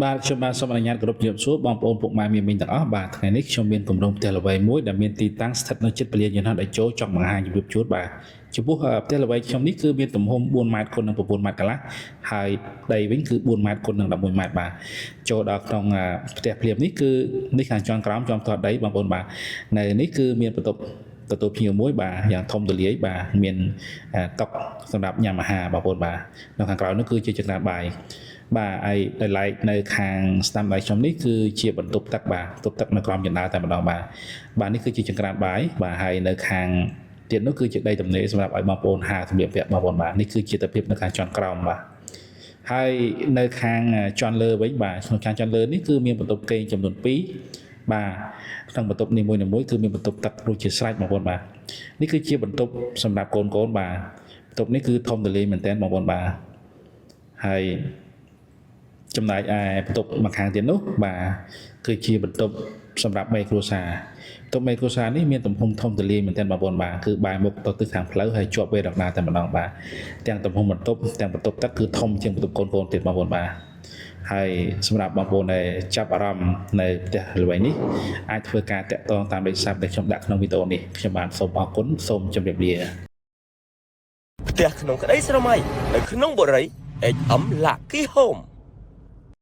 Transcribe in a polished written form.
បាទខ្ញុំបាទសូមអនុញ្ញាតគោរពជំរាបសួរបងប្អូនពុកម៉ែមីមីងទាំងអស់បាទថ្ងៃនេះខ្ញុំមានគម្រោងផ្ទះល្វែងមួយដែលមានទីតាំងស្ថិតនៅជិតពលានយន្តហោះតេជោចង់បង្ហាញជម្រាបជូនបាទចំពោះផ្ទះល្វែងខ្ញុំនេះគឺមានទំហំ4ម៉ែត្រគុណនឹង9ម៉ែត្រកន្លះហើយដីវិញគឺ4ម៉ែត្រគុណនឹង11ម៉ែត្របាទចូលដល់ក្នុងផ្ទះភ្លាមនេះគឺនេះខាងជាន់ក្រោមជាន់ផ្ទាល់ដីបងប្អូនបាទនៅនេះគឺមានបន្ទប់ទទួលភ្ញៀវមួយបាទយ៉ាងធំទូលាយបាទមានតុសម្រាប់ញ៉ាំអាហារបងប្អូនបាទនៅខាងក្រោយនោះគឺជាចង្ក្រានបាយ បាទហើយដោយឡែកនៅខាងស្ដាំដៃខ្ញុំនេះគឺជាបន្ទប់ទឹកបាទបន្ទប់ទឹកនៅក្រោមជណ្ដើរតែម្ដងបាទបាទនេះគឺជាចង្ក្រានបាយបាទហើយនៅខាងទៀតនោះគឺជាដីទំនេរសម្រាប់ឲ្យបងប្អូនហាលសម្លៀកបំពាក់បងប្អូនបាទនេះគឺជាទិដ្ឋភាពនៅខាងជាន់ក្រោមបាទហើយនៅខាងជាន់លើវិញបាទក្នុងខាងជាន់លើនេះគឺមានបន្ទប់គេងចំនួន2បាទក្នុងបន្ទប់នីមួយៗគឺមានបន្ទប់ទឹករួចជាស្រេចបងប្អូនបាទនេះគឺជាបន្ទប់សម្រាប់កូនកូនបាទបន្ទប់នេះគឺធំទូលាយមែនទែនបងប្អូនបាទហើយ ចំណែកឯបន្ទប់ម្ខាងទៀតនោះបាទគឺជាបន្ទប់សម្រាប់មេគ្រួសារបន្ទប់មេគ្រួសារនេះមានទំហំធំទូលាយមែនទែនបងប្អូនបាទគឺបែរមុខទៅទិសខាងផ្លូវហើយជាប់វេរ៉ង់ដាតែម្ដងបាទទាំងទំហំបន្ទប់ទាំងបន្ទប់ទឹកគឺធំជាងបន្ទប់កូនៗទៀតបងប្អូនបាទហើយសម្រាប់បងប្អូនដែលចាប់អារម្មណ៍នៅផ្ទះល្វែងនេះអាចធ្វើការតាក់ទងតាមលេខទូរស័ព្ទដែលខ្ញុំដាក់ក្នុងវីដេអូនេះខ្ញុំបាទសូមអរគុណសូមជម្រាបលា ផ្ទះក្នុងក្តីស្រមៃនៅក្នុងបុរី HM Lucky Home។